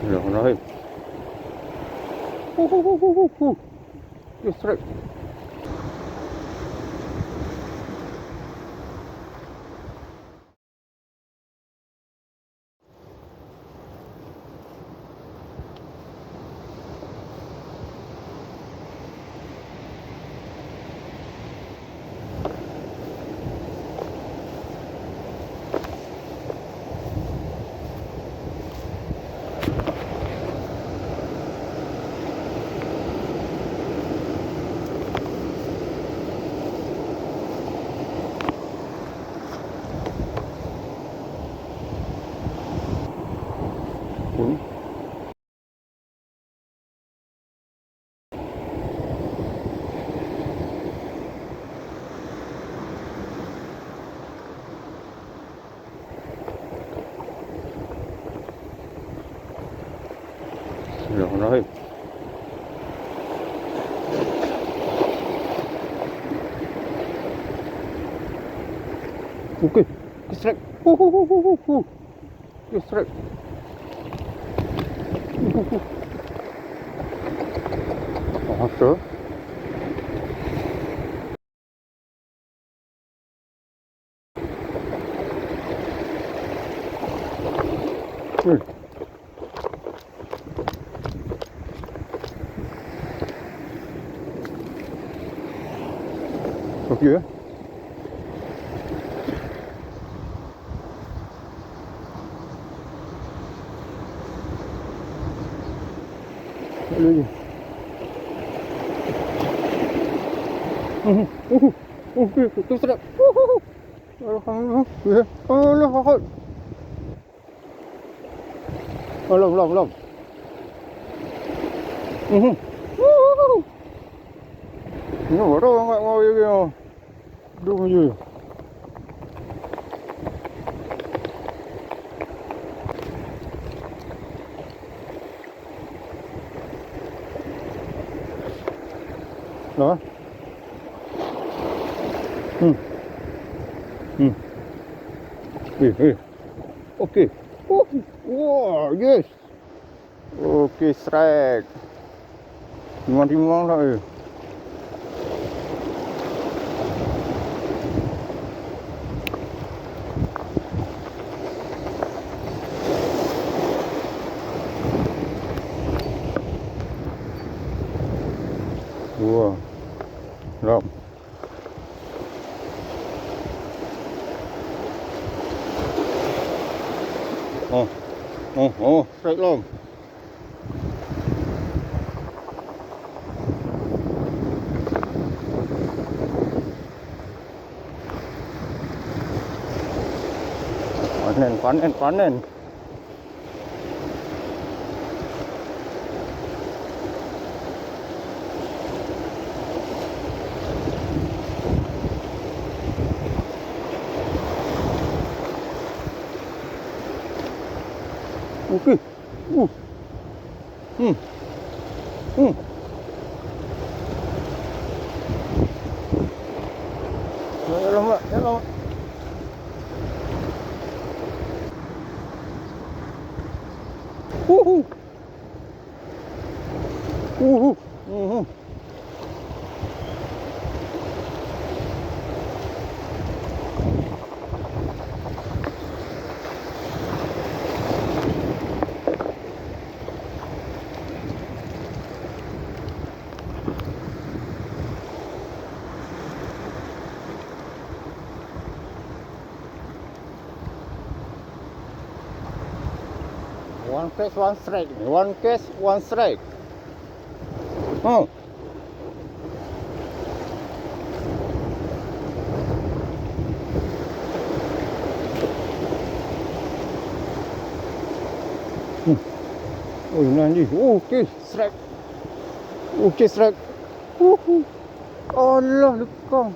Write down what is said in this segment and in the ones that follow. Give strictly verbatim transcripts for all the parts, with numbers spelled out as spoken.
Bismillahirrahmanirrahim. Hu, hu, hu, hu, hu, hu. Yes, strike. Bismillahirrahmanirrahim. Oke, oke, strike. Hu, hu, hu, hu, hu, hu. Yes, strike. Hu, hu, hu. Oh, tu. Hmm. Oke, ya. Lalu je. Mhm. Uhu. Uhu. Tu sedap. Uhu. Alhamdulillah. Ya. Allah Akbar. Oh, lom, lom, lom. Mhm. Uhu. Ni baru angkat mau dia. Dum je. Nah. Hmm. Hmm. Eh, eh. Oke. Oh, wah, yes. Oke, strike. Timang-timang lah, eh. Wah. Lom. Oh. Oh, oh, strike lom. Panen, panen, panen. Oke. Uh. Hmm. Hmm. Ya Allah, Mak. Ya Allah, Mak. Uhu. Uhu. Uhu. One catch, one strike. One catch, one strike. Oh. Hmm. Oh, nan jih. Oh, oke, strike. Oke, strike. Uhu. Allah, leukong.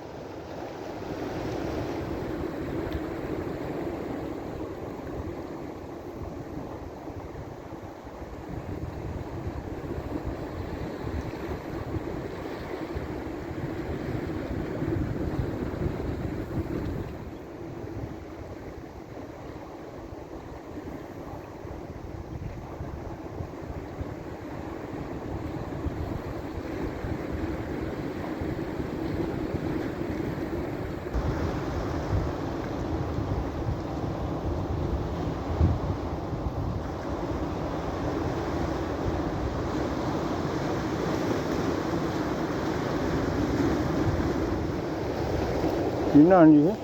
Inan je, eh.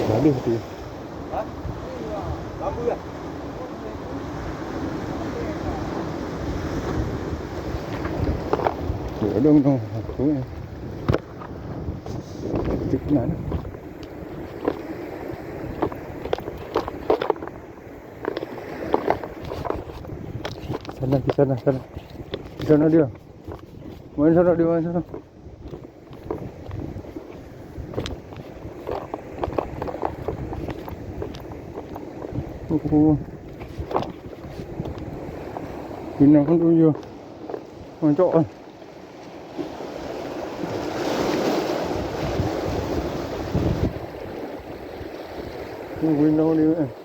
Habis tu. Duduk dong. Aku, eh. Titik nan. Sana, di sana, sana. Di sana dia. Main sana dia, main sana. Oh. Pinang tu je. Mancok lah. Oh, pinang dia, eh.